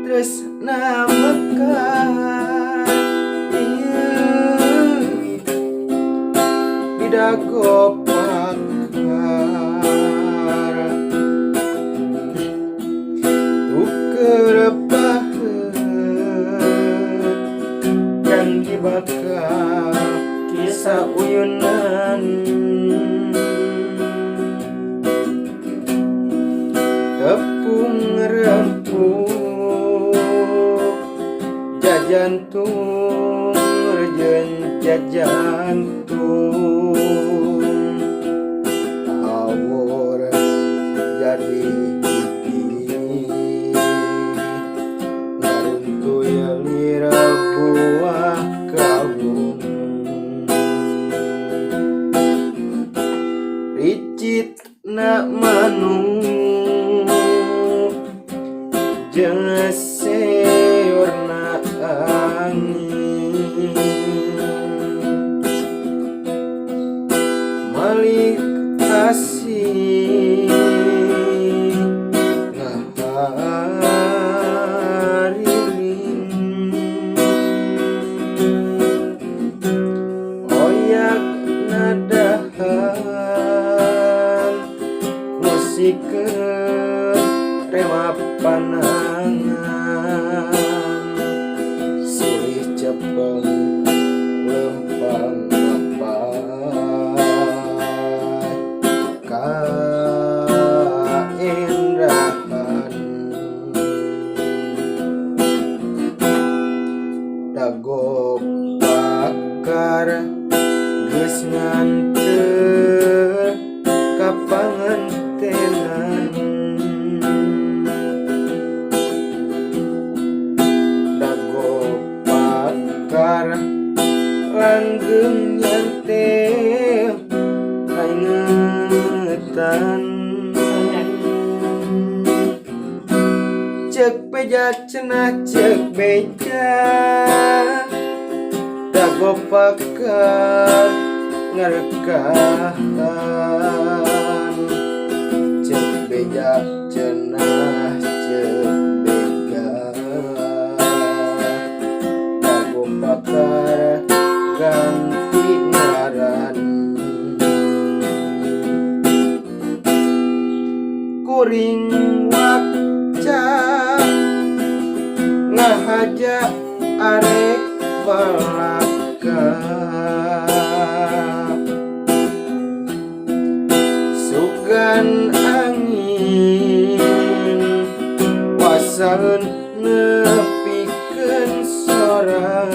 Tresna mekar ieu di dago pakar, tuker paheut janji bakal kisah uyunan, tepung rempuk jajantung rejen jajantung, awur jadi hiji ngaruntuy lira buah kawung, ricit na manuk jeung seorna angin, malik asih ngahariling, oyak nadahan musikeun rema panangan, silih cepeng lempang mapay kaendahan. Dago pakar geus nganter ka pangantenan, dago pakar langgeng nyantel kaingetan. Cek beja cenah, cek beja dago pakar ngarekahan, cek beja cenah, cek beja dago pakar ganti ngaran. Kuring waca ngahaja arek balaka, sugan angin wasaeun nepikeun sora,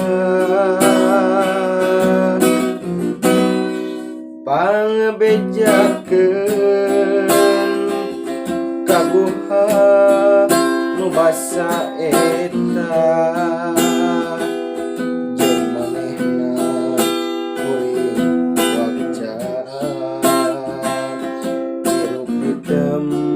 pangbejakeun kaguha nu basa eta jeung manehna. Kuring waca hirup ditempo.